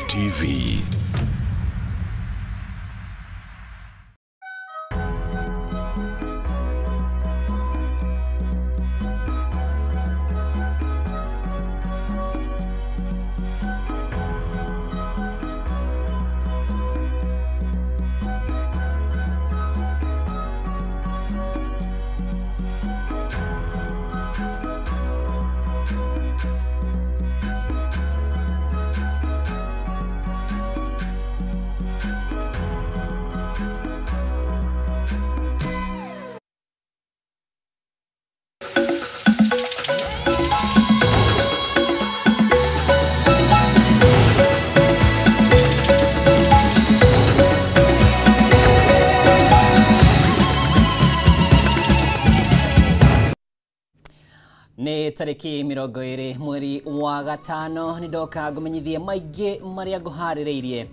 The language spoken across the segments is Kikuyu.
TV. Nĩ tarĩki 20 mweri wa gatano nĩ ndoka ngũmenyithie maingĩ marĩa ngũharĩrĩirie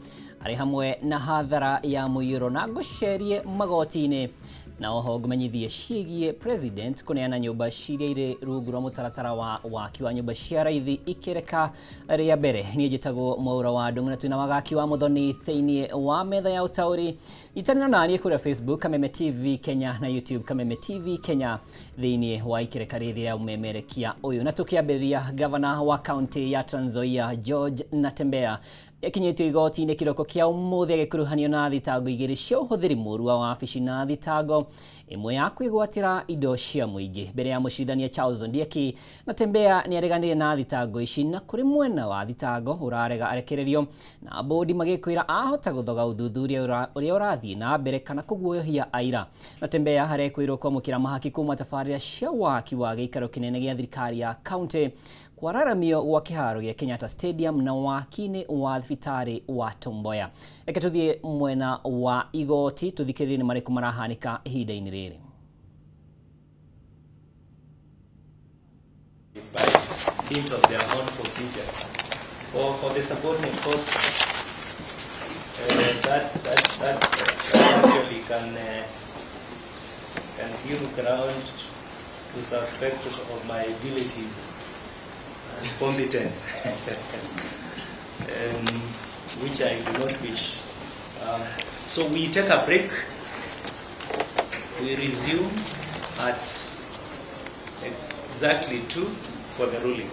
arĩ hamwe na hathara ya mũiyũro na ngũcerie magoti-inĩ na oho ngũmenyithie ciĩgiĩ president kũneana nyũmba ciria irĩ rungu rwa mũtaratara wa waki wa nyũmba cia raithi ikĩreka rĩa mbere. Niĩ njĩtagwo Mwaura wa Ndung'u na twĩna Wagaki wa Muthoni thĩinĩ wa metha ya ũtaũri. Nyitanĩra naniĩ kũrĩa Facebook Kameme TV Kenya na YouTube Kameme TV Kenya thĩinĩ wa ikĩreka rĩrĩ rĩa ũmemerekia ũyũ. Na tũkĩambĩrĩria, gavana wa kaunti ya Trans Nzoia George Natembeya akinyĩtio igoti-inĩ kĩroko kĩa ũmũthĩ agĩkuruhanio na thitango igĩrĩ cia ũhũthĩri mũũru wa wabici na thitango ĩmwe ya kwĩgwatĩra indo cia mũingĩ. Mbere ya mũcindania Charles Ondieki, Natembeya nĩ areganire na thitango ici na kũrĩ mwena wa thitango ũrarega arekererio na bodi magĩkwĩra ahota gũthoga ũthuthuria ũrĩa ũrathiĩ na mbere kana kũguoyohia aira. Natembeya arekwĩrwo kwamũkĩra mahaki kuma tabarĩra cia waki wa gĩikaro kĩnene gĩa thirikari ya kaunti, kwararamio gwa kĩharo gĩa Kenyatta Stadium na waki-inĩ wa thibitarĩ wa Tom Mboya. Reke tũthiĩ mwena wa igoti tũthikĩrĩrie nĩ marĩkũ marahanĩka ihinda-inĩ rĩrĩ. By dint of their own procedures. Or for the subordinate courts, that actually can give ground to suspect of my abilities and competence, which I do not wish. So we take a break. We resume at exactly 2 for the ruling.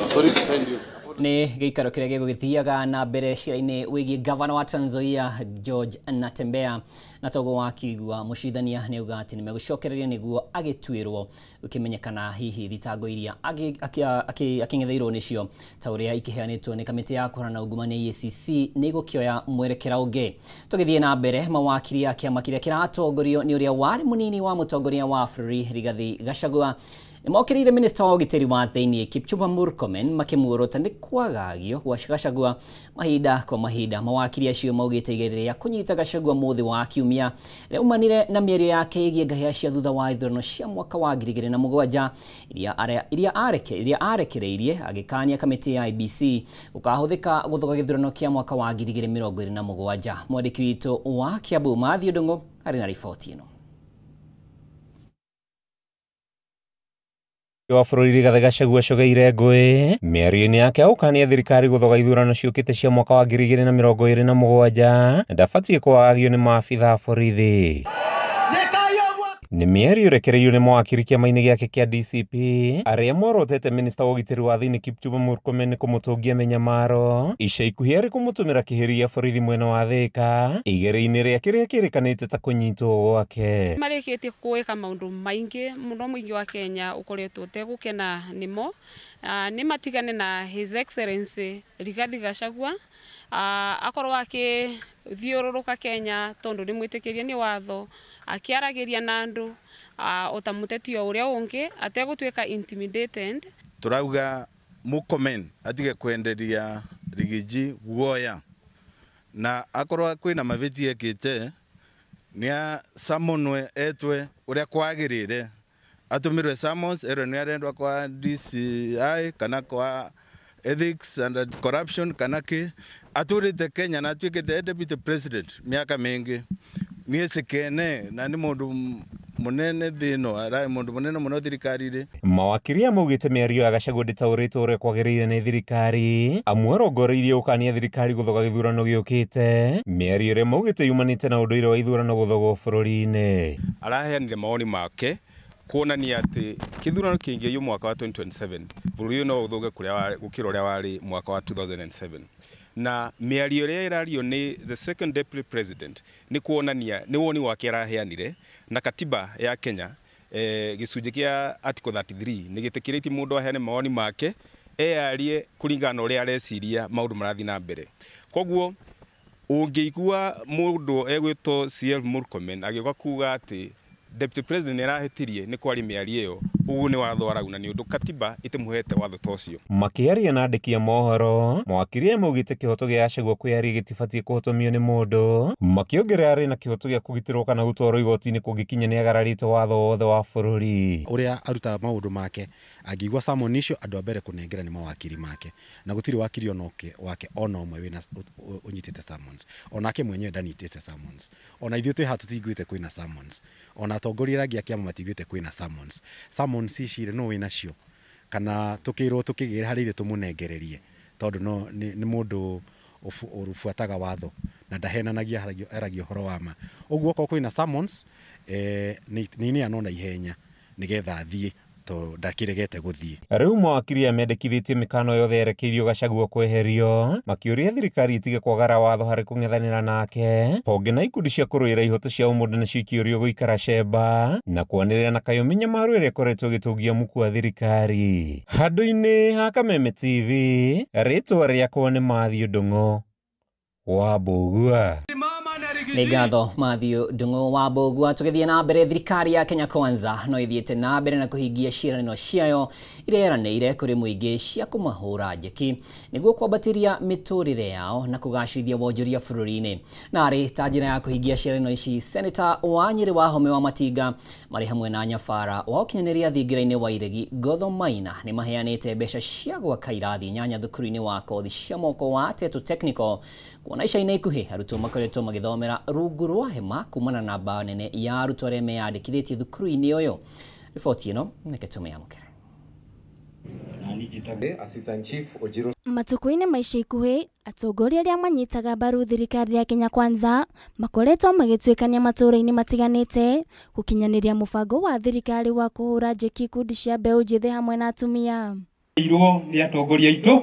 Sorry to send you. Nĩ gĩikaro kĩrĩa gĩgũgĩthiaga na mbere cira-inĩ wĩgiĩ gavana wa Trans Nzoia George Natembeya na togo wa kĩigua mũcindania nĩ auga atĩ nĩmegũcokereria nĩguo agĩtuĩrwo ũkĩmenyekana hihi thitango iria akĩng'etheirwo nĩcio ta ũrĩa ikĩheanĩtwo nĩ kamĩtĩ ya kũhũrana na ungumania EACC nĩ gũkĩoya mwerekera ũngĩ. Tũgĩthiĩ na mbere, mawakiri a kĩama kĩrĩa kĩratongorio nĩ ũrĩa warĩ mũnini wa mũtongoria wa bũrũri Rigathi Gachagua nĩmokĩrĩire minista wa ũgitĩri wa thĩinĩ Kipchumba Murkomen makĩmuorota nĩ kwagagio gwa Gachagua mahinda kwa mahinda. Mawakiri acio maugĩte igeria rĩa kũnyita Gachagua mũthĩ wa kiumia rĩaumanire na mĩario yake ĩgiĩ ngahĩha cia thutha wa ithurano cia mwaka wa 2007 iria arekereirie agĩkania kamĩtĩ ya IEBC ũkahũthĩka gũthoga gĩthurano kĩa mwaka wa 2027. Mwandĩki witũ wa Kiambu Matthew Ndung'u arĩ na riboti ĩno. Wa bũrũri Rigathi Gachagua acogeire ngũĩ mĩario-inĩ yake agũkania thirikari gũthoga ithurano ciũkĩte cia mwaka wa 2027 ndabatiĩ kwagagio nĩ maabitha a borithi. Nĩ mĩario ĩrekereirio nĩ mawakiri kĩama-inĩ gĩake kĩa DCP arĩa morotete minista wa ũgitĩri wa thĩinĩ Kipchumba Murkomen kũmũtũngia mĩnyamaro ica ikuhĩ arĩ kũmũtũmĩra kĩhĩri gĩa borithi mwena wa Thĩka igerio-inĩ rĩa kĩrĩa kĩrĩkanĩte ta kũnyitwo gwake. Marĩkĩtie gwĩka maũndũ maingĩ mũno mũingĩ wa Kenya ũkoretwo ũtegũkena nĩmo. Nĩ matigane na His Excellency Rigathi Gachagua akorwo akĩthiũrũrũka Kenya tondũ nĩ mwĩtĩkĩrie nĩ watho akĩaragĩria na andũ ota mũteti o ũrĩa ũngĩ ategũtuĩka intimidated. Turauga Murkomen atige kwenderia Rigiji guoya na akorwo kwina mavĩtia ekĩte Nia samonwe etwe uria kwagirire atumirwe summons erwe ni arendwa kwa DCI kana kwa Ethics and Corruption kana ki aturite Kenya na atuikite deputy president miaka mingi niesekene na ni mundu munene thino arai mundu munene muno thirikari-ri. Mawakiri maugite mĩario ya Gachagua ndĩtaũrĩtwo ũrĩa kwagĩrĩire nĩ thirikari amwe arongoreirie gũkania thirikari gũthoga gĩthurano gĩũkĩte mĩario ĩrĩa maugĩte yumanĩte na ũndũire wa ithurano gũthogwo bũrũri-inĩ. Araheanire mawoni make kuonania atĩ kĩthurano kĩngĩiywo mwaka wa 2027 bũrũri ũyũ no ũthũke kũrĩa gũkĩra ũrĩa warĩ mwaka wa 2007 na mĩario ĩrĩa ĩrario nĩ the second deputy president nĩ kuonania nĩ woni wake araheanire na katiba ya Kenya gĩcunjĩ kĩa article 33 nĩ gĩtĩkĩrĩtie mũndũ aheane mawoni make eyarie kũringana na ũrĩa areciria maũndũ marathiĩ na mbere. Koguo ũngĩigua mũndũ egwĩtwo CF Murkomen agĩũka kuga atĩ deputy president nĩarahĩtirie nĩ kwaria mĩario ĩyo ũguo nĩ watho arauna nĩ ũndũ katiba ĩtĩmũhete watho ta ũcio. Makĩaria na andĩki a mohoro mawakiri maugĩte kĩhoto gĩa Gachagua kwĩyaria gĩtibatiĩ kũhotomio nĩ mũndũ makĩongerera arĩ na kĩhoto gĩa kũgitĩrwo kana gũtwarwo igoti-inĩ kũngĩkinya nĩ agararĩte watho wothe wa bũrũri. Ũrĩa arutaga maũndũ make angĩigua summon icio andũ a mbere kũnengera nĩ mawakiri make na gũtirĩ wakiri ona wake ona ũmwe wĩna ũnyitĩte summons onake mwenyewe ndanyitĩte summons ona ithuĩ twĩ haha tũtiguĩte kwĩna summons ona atongoria arĩa angĩ a kĩama matiguĩte kwĩna summons. Summons ici rĩ no wĩnacio kana tukirwo tukigĩra harĩ tũmũnengererie tondũ no nĩ mũndũ ũrubuataga watho na ndahenanagia aragia ũhoro wa ma. Ũguo okorwo kwĩna summons nĩ ineanwo na ihenya nĩgetha athiĩ tondũ ndakĩregete gũthiĩ. Rĩu mawakiri amendekithĩtie mĩkano yothe yerekeirio Gachagua kweherio makĩũria thirikari ĩtige kwagara watho harĩ kũng'ethanĩra nake honge na ikundi cia kũrũĩra ihoto cia ũmũndũ nĩcio ikĩũrio gũikara cemba na kwanĩrĩra na kayũ mĩnyamaro ĩrĩa ĩkoretwo ĩgĩtũngia muku wa thirikari. Handũ-inĩ ha Kameme TV rĩtwa rĩakwa nĩ Matthew Ndung'u wa Mbũgua. Nĩ ngatho Matthew Ndung'u wa Mbũgua. Tũgĩthiĩ na mbere, thirikari ya Kenya Kwanza no ĩthiĩte na mbere na kũhingia ciĩranĩro ciayo iria yeranĩire kũrĩ mũingĩ cia kũmahũra njeki nĩguo kwambatĩria mĩtũrĩre yao na kũgacĩrithia wonjoria bũrũri-inĩ. Na arĩ ta njĩra ya kũhingia ciĩranĩro ici, Senator wa Nyĩrĩ Wahome wa Matinga marĩ hamwe na Nyabara wa ũkinyanĩria thingira-inĩ wa Iregi Gotho Maina nĩ maheanĩte mbeca cia gwaka irathi 8 thukuru-inĩ wa kothi cia moko wa Tetu Technical kuona ica-inĩ ikuhĩ arutwo makoretwo magĩthomera rungu rwa hema kumana na mbaũ nene ya arutwo arĩa meyandĩkithĩtie thukuru-inĩ ũyũ. Riboti ĩno reke tũmĩamũkĩre. Matukũ-inĩ ma ica ikuhĩ atongoria arĩa manyitaga mbaru thirikari ya Kenya Kwanza makoretwo magĩtuĩkania matũũra-inĩ matiganĩte gũkinyanĩria mũbango wa thirikari wa kũhũra njeki ikundi cia mbeũ njĩthĩ hamwe na atumia. Irwo nĩ atongoria aitũ.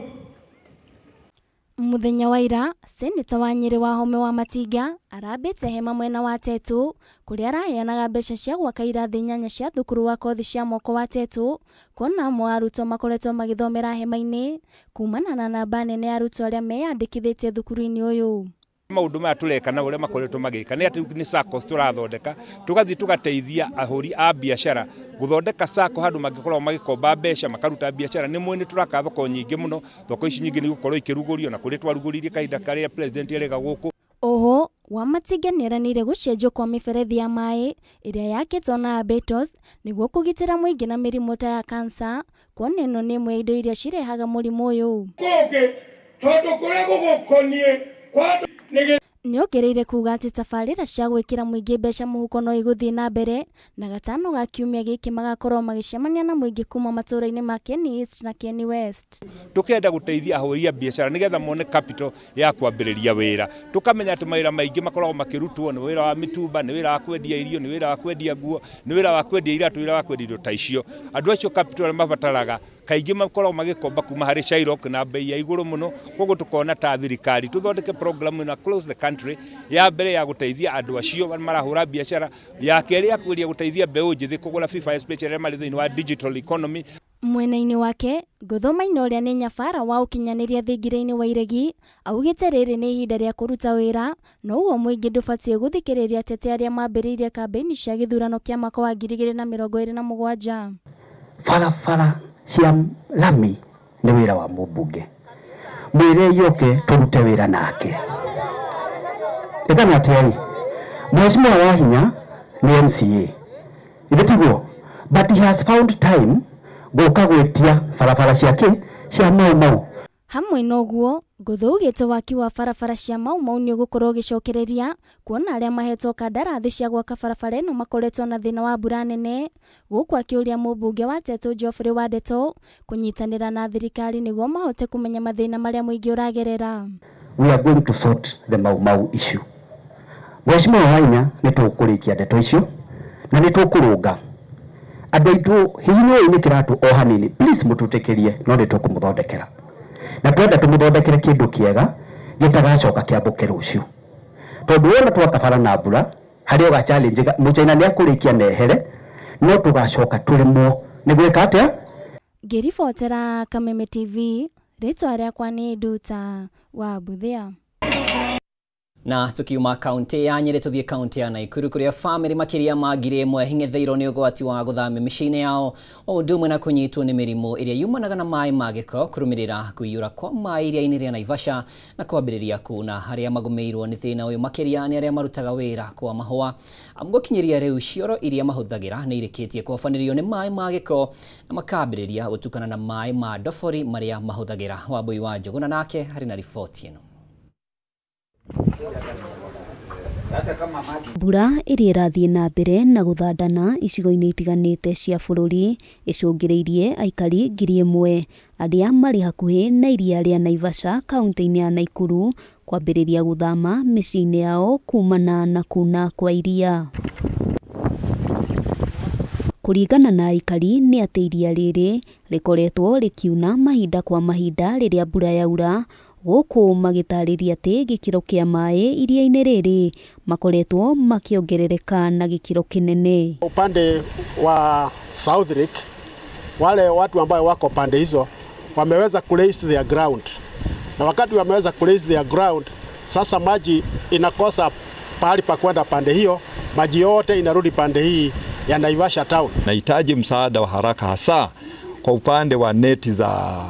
Mũthenya wa ira, Seneta wa Nyĩrĩ Wahome wa Matinga arambĩte hema mwena wa Tetu kũrĩa araheanaga mbeca cia gwaka irathi 8 cia thukuru wa kothi cia moko wa Tetu kuona amwe a arutwo makoretwo magĩthomera hema-inĩ kumana na namba nene ya arutwo arĩa meyandĩkithĩtie thukuru-inĩ ũyũ. Maũndũ maya tũreka na ũrĩa makoretwo magĩka nĩ atĩ nĩ SACCOs tũrathondeka tũgathiĩ tũgateithia ahũri a biacara gũthondeka SACCO handũ mangĩkorwo magĩkomba mbeca makaruta biacara. Nĩ mwene tũraka thoko nyingĩ mũno, thoko ici nyingĩ nĩ gũkorwo ikĩrugũrio na kũrĩa twarugũririe kahinda karĩa president erĩga gũkũ. Oho Wamatinga nĩeranĩire gũcenjio kwa mĩberethi ya maĩ ĩrĩa yakĩtwo na Abetos nĩguo kũgitĩra mũingĩ na mĩrimũ ta ya kansa kuona ĩno nĩ ĩmwe ya indo iria cirehaga mũrimũ ũyũ. Kũngĩ tondũ kũrĩa gũgũkoniĩ kwa Nĩongereire kuga atĩ tabarĩra cia gwĩkĩra mũingĩ mbeca mũhuko no igũthiĩ na mbere na gatano ga kiumia gĩkĩ magakorwo magĩcemania na mũingĩ kuma matũũra-inĩ ma Kieni East na Kieni West. Tũkenda gũteithia ahũri a biacara nĩgetha mone capital ya kwambĩrĩria wĩra. Tũkamenya atĩ mawĩra maingĩ makoragwo makĩrutwo nĩ wĩra wa mĩtumba, nĩ wĩra wa kwendia irio, nĩ wĩra wa kwendia nguo, nĩ wĩra wa kwendia iratũ, wĩra wa kwendia indo ta icio. Andũ acio capital arĩa mabataraga kaingĩ makoragwo magĩkomba kuma harĩ Shylock na bei ya igũrũ mũno. Koguo tũkona ta thirikari tũthondeke program na close the country ya mbere ya gũteithia andũ acio marahũra biacara, ya kerĩ ya kũgeria gũteithia mbeũ njĩthĩ kũgũra FIFA especially arĩa marĩ thĩinĩ wa digital economy. Mwena-inĩ wake Gotho Maina ũrĩa nĩ nyabara wa ũkinyanĩria thingira-inĩ wa Iregi augĩte rĩrĩ nĩ ihinda rĩa kũruta wĩra na ũguo mũingĩ ndũbatiĩ gũthikĩrĩria ateti arĩa mambĩrĩirie kambĩini cia gĩthurano kĩa mwaka wa 2027. Barabara cia lami nĩ wĩra wa mũmbunge, mwĩre yoke tũrute wĩra nake. Ĩkana atĩrĩ, Mheshimiwa Wahinya ni MCA, ithe tiguo, but he has found time guka gwitia barabara ciake cia Mau Mau. Hamwe noguo Nguthu augĩte waki wa barabara cia Mau Mau nĩ ũgũkorwo ũgĩcokereria kuona arĩa mahetwo kandarathi cia gwaka barabara ĩno makoretwo na thĩna wa mbura nene, gũkũ akĩũria mũmbunge wa Tetu Geoffrey Wandeto kũnyitanĩra na thirikari nĩguo mahote kũmenya mathĩna marĩa mũingĩ ũragerera. We are going to sort the Mau Mau issue. Mheshimiwa Wahinya nĩ tũkũrĩkia ndeto icio na nĩ tũkũrũnga andũ aitũ hihi nĩ kĩratũ o hanini, please mũtũtĩkĩrie no nĩ tũkũmũthondekera na twenda tũmũthondekere kĩndũ kĩega gĩtagacoka kĩambũke rũciũ, tondũ wona twakabara na mbura harĩ o ga challenge mũchaina nĩ akũrĩkia nehere no tũgacoka tũremwo nĩ gwĩka atĩa. Ngĩribotera Kameme TV, rĩtwa rĩakwa nĩ Nduta wa Mbuthia. Na tukiuma kaunti ya Nyeri tuthie kaunti ya Nakuru kuria family makiria ma 1,000 hingetheirwo ni ugwati wa guthamia miciĩ-inĩ yao o ũndũ ũmwe na kũnyitwo nĩ mĩrimũ ĩrĩa yumanaga na maĩ ma gĩko kũrũmĩrĩra kũiyũra kwa maĩ iria-inĩ rĩa Naivasha na kwambĩrĩria kuna harĩa magũmĩirwo nĩ thĩna ũyũ makĩria nĩ arĩa marutaga wĩra kwa mahũa. Gũkinyĩria rĩu cioro iria mahũthagĩra nĩ irĩkĩtie kũhobanĩrio nĩ maĩ ma gĩko na makambĩrĩria gũtukana na maĩ ma ndobori marĩa mahũthagĩra. Wambui wa Njũgũna nake harĩ na riboti ĩno. Mbura ĩrĩa ĩrathiĩ na mbere na gũthandana icigo-inĩ itiganĩte cia bũrũri ĩcũngĩrĩirie aikari 1,000 arĩa marĩ hakuhĩ na iria rĩa Naivasha kaunti-inĩ ya Nakuru kwambĩrĩria gũthama mĩciĩ-inĩ yao kumana na kuna kwa iria. Kũringana na aikari nĩ atĩ iria rĩrĩ rĩkoretwo rĩkiuna mahinda kwa mahinda rĩrĩa mbura yaura, gũkũ magĩtarĩria atĩ gĩkĩro kĩa maĩ iria-inĩ rĩrĩ makoretwo makĩongerereka na gĩkĩro kĩnene. Upande wa South Lake, wale watu ambao wako pande hizo wameweza ku raise their ground, na wakati wameweza ku raise their ground, sasa maji inakosa pahali pa kwenda pande hiyo, maji yote inarudi pande hii ya Naivasha town. Nahitaji msaada wa haraka hasa kwa upande wa neti za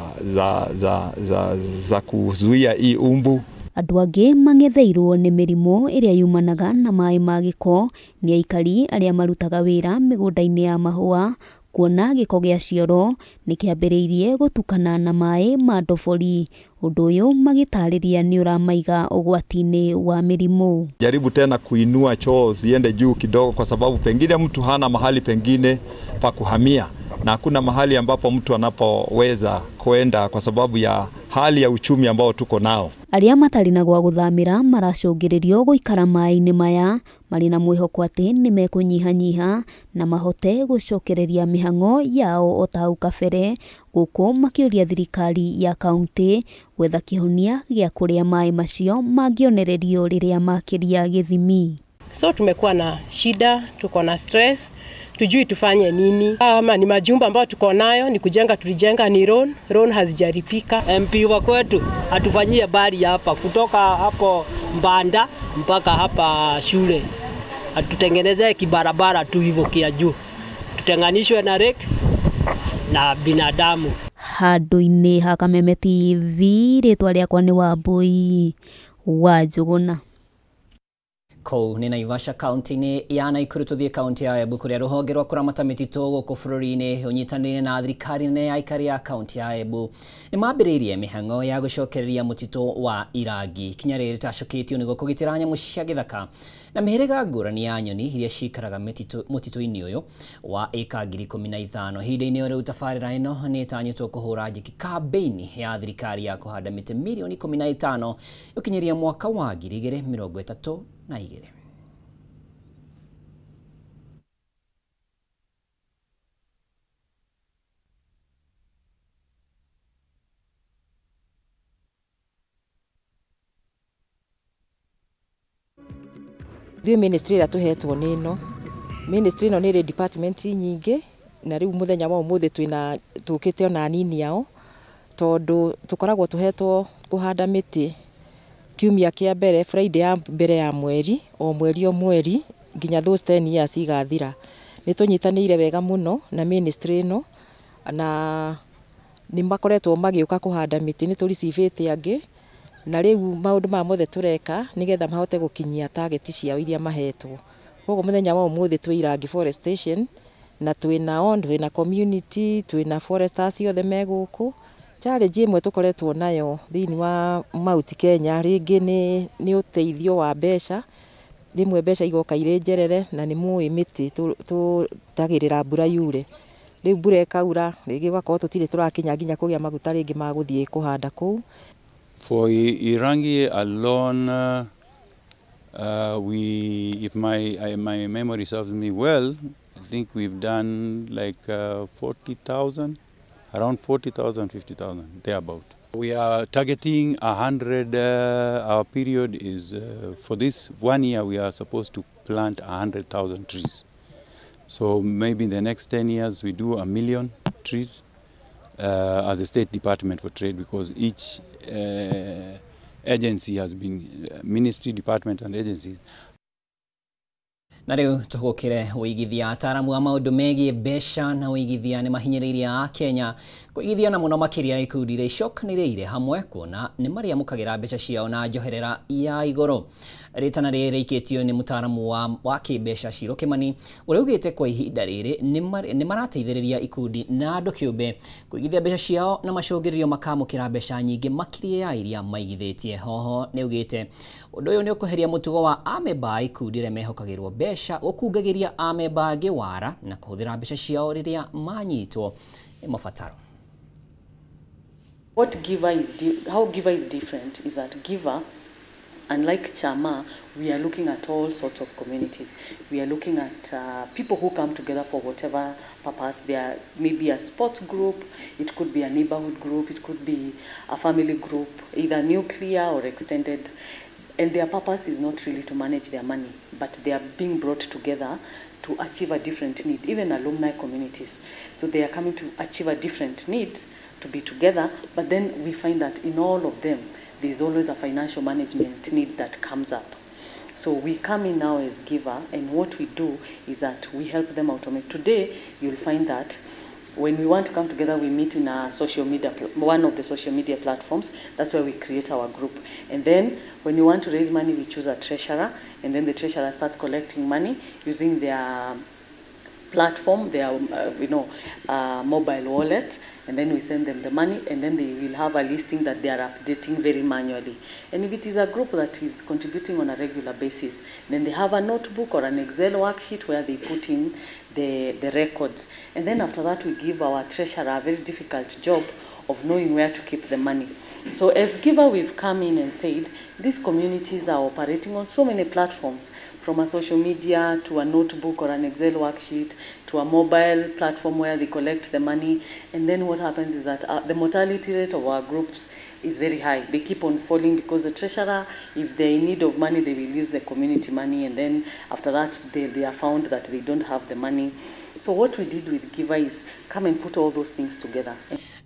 kuzuia hii umbu. Andũ angĩ mang'etheirwo nĩ mĩrimũ ĩrĩa yumanaga na maĩ ma gĩko nĩ aikari arĩa marutaga wĩra mĩgũnda-inĩ ya mahũa, kuona gĩko gĩa cioro nĩ kĩambĩrĩirie gũtukana na maĩ ma ndobori, ũndũ ũyũ magĩtarĩria nĩ ũramaiga ũgwati-inĩ wa mĩrimũ. Jaribu tena kuinua choo ziende juu kidogo, kwa sababu pengine mtu hana mahali pengine pa kuhamia na hakuna mahali ambapo mtu anapoweza kwenda kwa sababu ya hali ya uchumi ambao tuko nao. Arĩa matarĩ na gwa gũthamĩra maracũngĩrĩrio gũikara maĩ-inĩ maya marĩ na mwĩhoko atĩ nĩ mekũnyihanyiha na mahote gũcokereria mĩhang'o yao o ta hau kabere, gũkũ makĩũria thirikari ya kaunti gwetha kĩhonia gĩa kũrĩa maĩ macio mangĩonererio rĩrĩa makĩria gĩthimi. So tumekuwa na shida, tuko na stress, tujui tufanye nini. Ama ni majumba ambayo tuko nayo, ni kujenga tulijenga ni loan hazijaripika. MP wa kwetu atufanyie bali hapa kutoka hapo Mbanda mpaka hapa shule. Atutengenezee kibarabara tu hivyo kia juu. Tutenganishwe na lake na binadamu. Handũ-inĩ ha Kameme TV, rĩtwa rĩakwa nĩ Wambui wa Njũgũna. Kũu nĩ Naivasha kaunti-inĩ ya Nakuru. Tũthiĩ kaunti ya Embu kũrĩa rũhonge rwa kũramata mĩtitũ gũkũ bũrũri-inĩ ũnyitanĩire na thirikari nene ya aikari a kaunti ya Embu nĩ mambĩrĩirie mĩhang'o ya gũcokereria mũtitũ wa Irangi. Ikinya rĩrĩ rĩtacũkĩtio nĩguo kũgitĩra nyamũ cia gĩthaka na mĩhĩrĩga ngũrani ya nyoni iria cikaraga mũtitũ-inĩ ũyũ wa ĩka 15,000. Ihinda-inĩ rĩu tabarĩra ĩno nĩ ĩtanyĩtwo kũhũra njeki kambĩini ya thirikari ya kũhanda mĩtĩ mirioni 15 gũkinyĩria mwaka wa 2032. Ithuĩ ministry ĩrĩa tũhetwo nĩ ĩno, ministry ĩno nĩ ĩrĩ department nyingĩ, na rĩu mũthenya wa ũmũthĩ twĩna tũkĩte ona anini ao, tondũ tũkoragwo tũhetwo kũhanda mĩtĩ kiumia kĩa mbere, Friday ya mbere ya mweri, o mweri o mweri nginya those 10 years igathira. Nĩ tũnyitanĩire wega mũno na ministry ĩno, na nĩ makoretwo magĩũka kũhanda mĩtĩ, nĩ tũricivĩte angĩ Na rĩu maũndũ maya mothe tũreka nĩgetha mahote gũkinyia target ciao iria mahetwo. Koguo mũthenya wa ũmũthĩ twĩ Irangi Forest Station na twĩna on, twĩna community, twĩna foresters othe me gũkũ. Challenge ĩmwe tũkoretwo nayo thĩinĩ wa Mount Kenya rĩngĩ nĩ ũteithio wa mbeca, rĩmwe mbeca igoka irĩ njerere na nĩ mũĩ mĩtĩ tũtagĩrĩra mbura yure. Rĩu mbura ĩkaura rĩngĩ ũgakorwo tũtirĩ tũrakinya nginya kũgĩa maguta rĩngĩ ma gũthiĩ kũhanda kũu. For Irangi alone, if my memory serves me well, I think we've done like 40,000, around 40,000, 50,000, thereabout. We are targeting 100, our period is, for this 1 year, we are supposed to plant 100,000 trees. So maybe in the next 10 years, we do 1 million trees as a State Department for Trade, because each agency has been, ministry, department and agencies. Na rĩu tũgũkĩre ũigithia. Ataaramu a maũndũ megiĩ mbeca na ũigithia nĩ mahinyĩrĩirie a Kenya kũigithia na mũno makĩria ikundi iria icokanĩrĩire hamwe kuona nĩ marĩamũkagĩra mbeca ciao na njoherera ya igũrũ. Rĩtana rĩrĩ rĩikĩtio nĩ mũtaaramu wa kĩmbeca Ciro Kĩmani ũrĩa ugĩte kwa ihinda rĩrĩ nĩ marateithĩrĩria ikundi na andũ kĩũmbe kũigithia mbeca ciao na macũngĩrĩrio makamũkĩra mbeca nyingĩ makĩria ya iria maigithĩtie. Hoho nĩ ugĩte ũndũ ũyũ nĩ ũkweheria mũtugo wa amemba a ikundi arĩa mehokagĩrwo mbeca ũkungagĩria amemba angĩ wara na kũhũthĩra mbeca ciao rĩrĩa manyitwo nĩ mabataro. What Giver is how Giver is different is that Giver, unlike Chama, we are looking at all sorts of communities. We are looking at people who come together for whatever purpose. They are maybe a sports group, it could be a neighborhood group, it could be a family group, either nuclear or extended. And their purpose is not really to manage their money, but they are being brought together to achieve a different need, even alumni communities. So they are coming to achieve a different need, to be together, but then we find that in all of them, there's always a financial management need that comes up. So we come in now as Giver, and what we do is that we help them automate. Today, you'll find that when we want to come together, we meet in a social media, one of the social media platforms. That's where we create our group. And then when we want to raise money, we choose a treasurer, and then the treasurer starts collecting money using their platform, their mobile wallet, and then we send them the money, and then they will have a listing that they are updating very manually. And if it is a group that is contributing on a regular basis, then they have a notebook or an Excel worksheet where they put in the records. And then after that, we give our treasurer a very difficult job of knowing where to keep the money. So as Giver, we've come in and said, these communities are operating on so many platforms, from a social media to a notebook or an Excel worksheet to a mobile platform where they collect the money. And then what happens is that the mortality rate of our groups is very high. They keep on falling because the treasurer, if they're in need of money, they will use the community money. And then after that, they are found that they don't have the money. So what we did with Giver is come and put all those things together.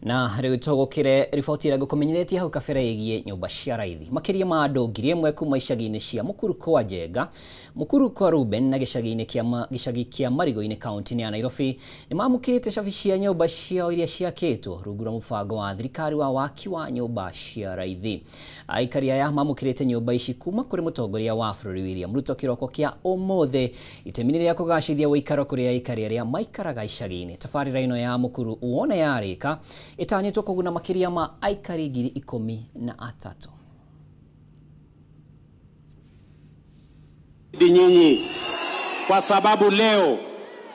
Na rĩu tũgũkĩre riboti ĩrĩa ngũkũmenyithĩtie hau kabere ĩgiĩ nyũmba cia raithi. Makĩria ma andũ 1,000 kuma icagi-inĩ cia Mukuru kwa Njenga, Mukuru kwa Ruben na gĩcagi kĩa Marigo-inĩ kaunti-inĩ ya Nairobi nĩ mamũkĩrĩte cabi cia nyũmba ciao iria ciakĩtwo rungu rwa mũbango wa thirikari wa waki wa nyũmba cia raithi. Aikari aya mamũkĩrĩte nyũmba ici kuma kũrĩ mũtongoria wa bũrũri William Ruto kĩroko kĩa ũmũthĩ itemi-inĩ rĩa kũgacĩrithia ũikaro kũrĩ aikari arĩa maikaraga icagi-inĩ. Tabarĩra ĩno ya Mukuru wona yarĩka ĩtanyĩtwo kũguna makĩria ma aikari 13,000. Nyinyi kwa sababu leo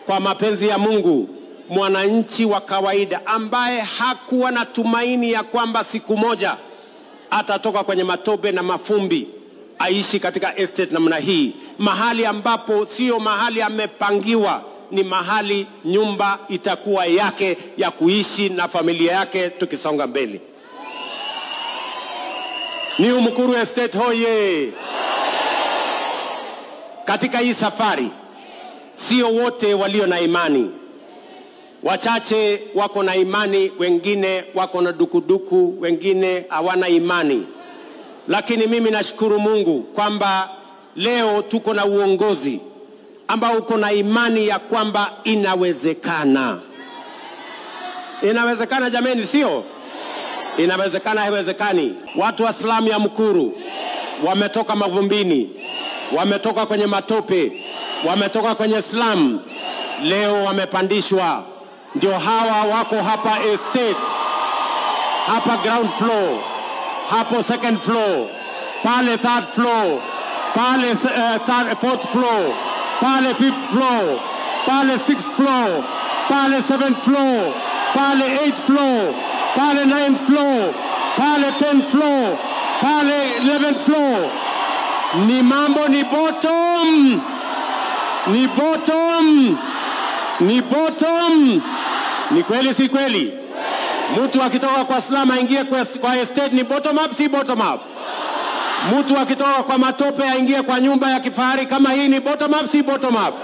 kwa mapenzi ya Mungu mwananchi wa kawaida ambaye hakuwa na tumaini ya kwamba siku moja atatoka kwenye matope na mafumbi aishi katika estate namna hii, mahali ambapo sio mahali amepangiwa, ni mahali nyumba itakuwa yake ya kuishi na familia yake tukisonga mbele. Ni Mukuru Estate hoye! Katika hii safari sio wote walio na imani. Wachache wako na imani, wengine wako na dukuduku, wengine hawana imani. Lakini mimi nashukuru Mungu kwamba leo tuko na uongozi ambao uko na imani ya kwamba inawezekana. Inawezekana jameni, sio? Inawezekana, haiwezekani? Watu wa slum ya Mukuru wametoka mavumbini, wametoka kwenye matope, wametoka kwenye slum, leo wamepandishwa. Ndio hawa wako hapa estate, hapa ground floor, hapo second floor, pale third floor, pale fourth floor, pale fifth floor, pale sixth floor, pale seventh floor, pale eighth floor, pale ninth floor, pale 10th floor, pale 11th floor. Ni mambo ni bottom, ni bottom, ni bottom. Ni kweli si kweli? Mtu akitoka kwa slum aingie kwa estate ni bottom up si bottom up? Mtu akitoka kwa matope aingie kwa nyumba ya kifahari kama hii ni bottom up si bottom up?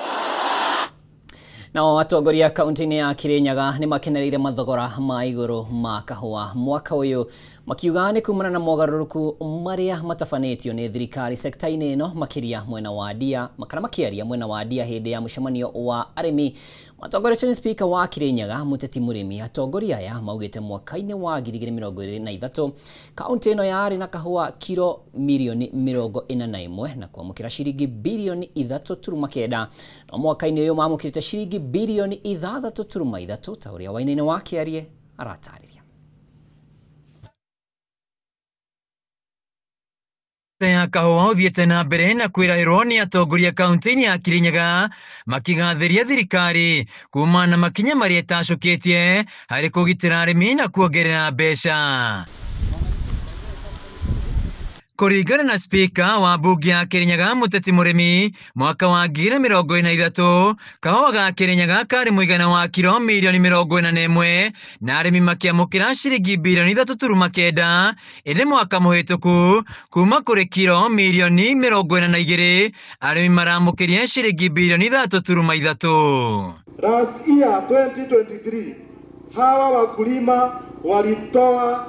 Nao atongoria kaunti-inĩ ya Kirinyaga nĩ makenereire mathogora ma igũrũ ma kahũa mwaka ũyũ, makiuga nĩ kumana na mogarũrũku marĩa matabanĩtio nĩ thirikari sekta-inĩ ĩno, makĩria mwena wa Ndia, kana makĩaria mwena wa Ndia hĩndĩ ya mũcemanio wa arĩmi matongoretio nĩ spika wa Kirinyaga Mũteti Mũrĩmi. Atongoria aya maugĩte mwaka-inĩ wa 2023 kaunti ĩno yarĩ na kahũa kiro mirioni 41 na kwamũkĩra ciringi birioni 3.9, no mwaka-inĩ ũyũ mamũkĩrĩte ciringi birioni 6.3, ta ũrĩa Wainaina wa Kĩarie aratarĩria. Ya kahũa ũthiĩte na mbere na kwĩrahĩrwo nĩ atongoria kaunti-inĩ ya Kirinyaga makĩgathĩria thirikari kumana na makinya marĩa ĩtacũkĩtie harĩ kũgitĩra arĩmi na kuongerera mbeca. Kũringana na spika wa mbunge ya Kirinyaga Mũteti Mũrĩmi, mwaka wa 2023 kahũa ga Kirinyaga karĩ mũigana wa kiro mirioni 41 na arĩmi makĩamũkĩra ciringi birioni 3.9, ĩndĩ mwaka mũhĩtũku kuma kũrĩ kiro mirioni 42 arĩmi maramũkĩria ciringi birioni 3.3. Last year 2023 hawa wakulima walitoa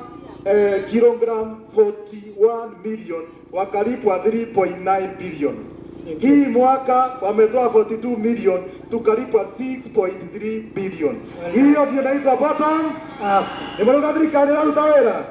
kilogram 41 million wakalipwa 3.9 billion. Hii mwaka wametoa 42 million tukalipwa 6.3 billion. Hiyo ndio inaitwa bottom up. Nimeona thirikari inaruta wĩra.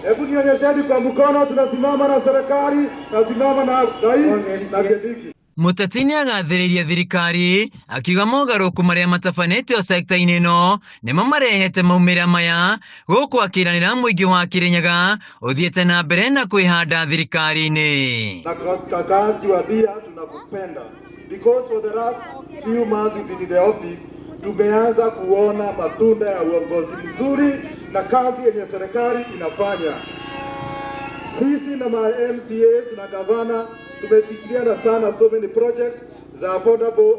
Hebu nionyesheni kwa mkono, tunasimama na serikali, tunasimama na rais na Kindiki. Mũteti nĩagathĩrĩirie thirikari akiuga mogarũrũku marĩa matabanĩtio sekta-inĩ ĩno nĩmo marehete maumĩrĩra maya, gũkũ akĩranĩra mũingĩ wa Kirinyaga ũthiĩte na mbere na kwĩhanda thirikari-inĩ. Na kakaaji wa Ndia tunakupenda because for the last few months we've been in the office, tumeanza kuona matunda ya uongozi mzuri na kazi yenye serikali inafanya. Sisi na ma MCAs na gavana tumeshikiliana sana so many projects za affordable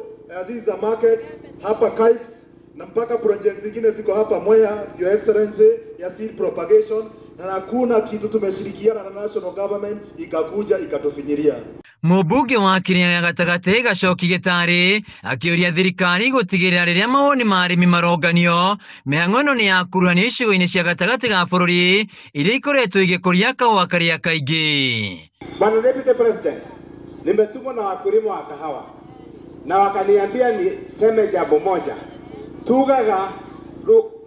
za markets hapa Kibes na mpaka projects zingine ziko hapa Mwea, Your Excellency, ya seed propagation, na hakuna kitu tumeshirikiana na national government ikakuja ikatufinyiria. Mũmbunge wa Kirinyaga gatagatĩ Gacoki Gĩtarĩ akĩũria thirikari gũtigĩrĩra rĩrĩa mawoni ma arĩmi maronganio mĩhang'o ĩno nĩ yakuruhanio icigo-inĩ cia gatagatĩ ga bũrũri iria ikoretwo igĩkũria kahũa karĩa kaingĩ. Bwana Deputy President, nimetumwa na wakulima wa kahawa na wakaniambia niseme jambo moja. Tugaga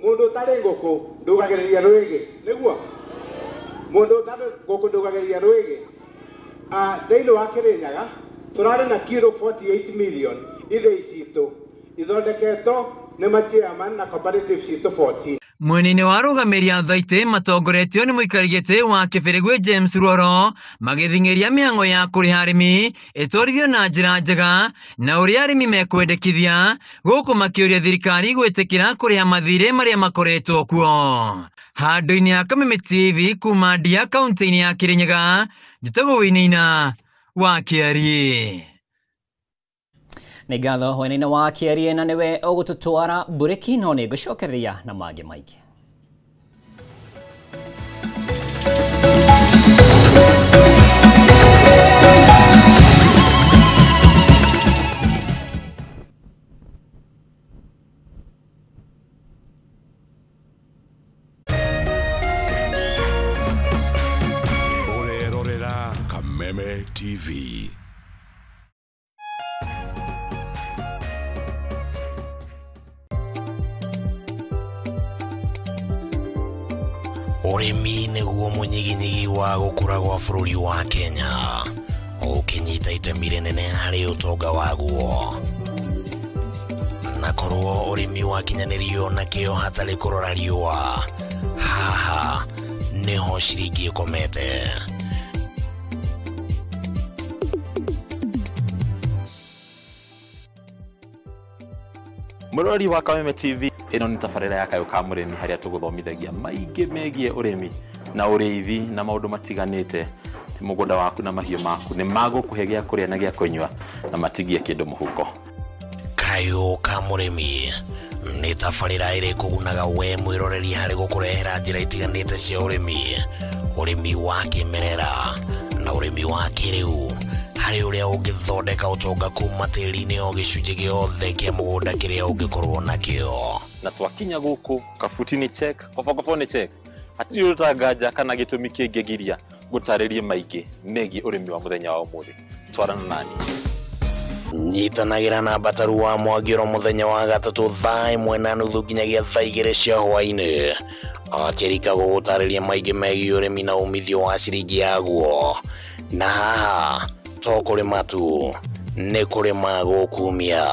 mundu utari nguku ndugagiriria rwigi, niguo mundu utari nguku ndugagiriria rwigi. Thĩinĩ wa Kirinyaga turari na kiro 48 million ithĩi citũ ithondeketwo nĩ machairman na cooperative citũ 14. Mwena-inĩ wa arũgamĩrĩri a Thaitĩ matongoretio nĩ mũikari gĩtĩ wa Kĩbĩrĩgwe James Ruoro magĩthing'ĩria mĩhang'o ya kũrĩha arĩmi ĩtwarithio na njĩra njega na ũrĩa arĩmi mekwendekithia, gũkũ makĩũria thirikari gwĩtĩkĩra kũrĩha mathirĩ marĩa makoretwo kuo. Handũ-inĩ ha Kameme TV kuma Ndia kaunti-inĩ ya Kirinyaga, njĩtagwo Wainaina wa Kĩarie. Nĩ ngatho Wainaina wa Kĩarie, na nĩwe ũgũtũtwara mburĩki, no nĩ ngũcokereria na mangĩ maingĩ. Ũrerorera Kameme TV. Ũrĩmi nĩguo mũnyiginyigi wa gũkũra gwa bũrũri wa Kenya, ũkĩnyita itemi rĩnene harĩ ũtonga waguo. Na korwo ũrĩmi wakinyanĩrio na kĩo hatarĩ kũrora riũa, haha nĩho ciringi ĩkomete. Mũrori wa Kameme TV, ĩno nĩ tabarĩra ya Kayũ ka Mũrĩmi harĩa tũgũthomithagia maingĩ megiĩ ũrĩmi na ũrĩithi na maũndũ matiganĩte. Ti mũgũnda waku na mahiũ maku nĩ magũkũhe gĩa kũrĩa na gĩa kũnyua na matigie kĩndũ mũhuko. Kayũ ka Mũrĩmi nĩ tabarĩra ĩrĩ kũgunaga we mwĩroreri harĩ gũkũrehera njĩra itiganĩte cia ũrĩmi, ũrĩmi wa kĩmerera na ũrĩmi wa kĩrĩu, harĩ ũrĩa ũngĩthondeka ũtonga kuma tĩri-inĩ o gĩcunjĩ gĩothe kĩa mũgũnda kĩrĩa ũngĩkorwo nakĩo. Na twakinya gũkũ kabuti nĩ check, kobokobo nĩ check, hatirĩ ũtanganja kana gĩtũmi kĩngĩgiria gũtarĩrie maingĩ megiĩ ũrĩmi wa mũthenya wa ũmũthĩ. Twarana nani. Nyitanagĩra na Mbataru wa Mwangĩro mũthenya wa gatatũ thaa 1:30 nginyagia thaa 2 cia hwaĩ-inĩ, akĩrika gũgũtarĩria maingĩ megiĩ ũrĩmi na umithio wa ciringi yaguo. Na haha to kũrĩma tu, nĩ kũrĩma gũkumia.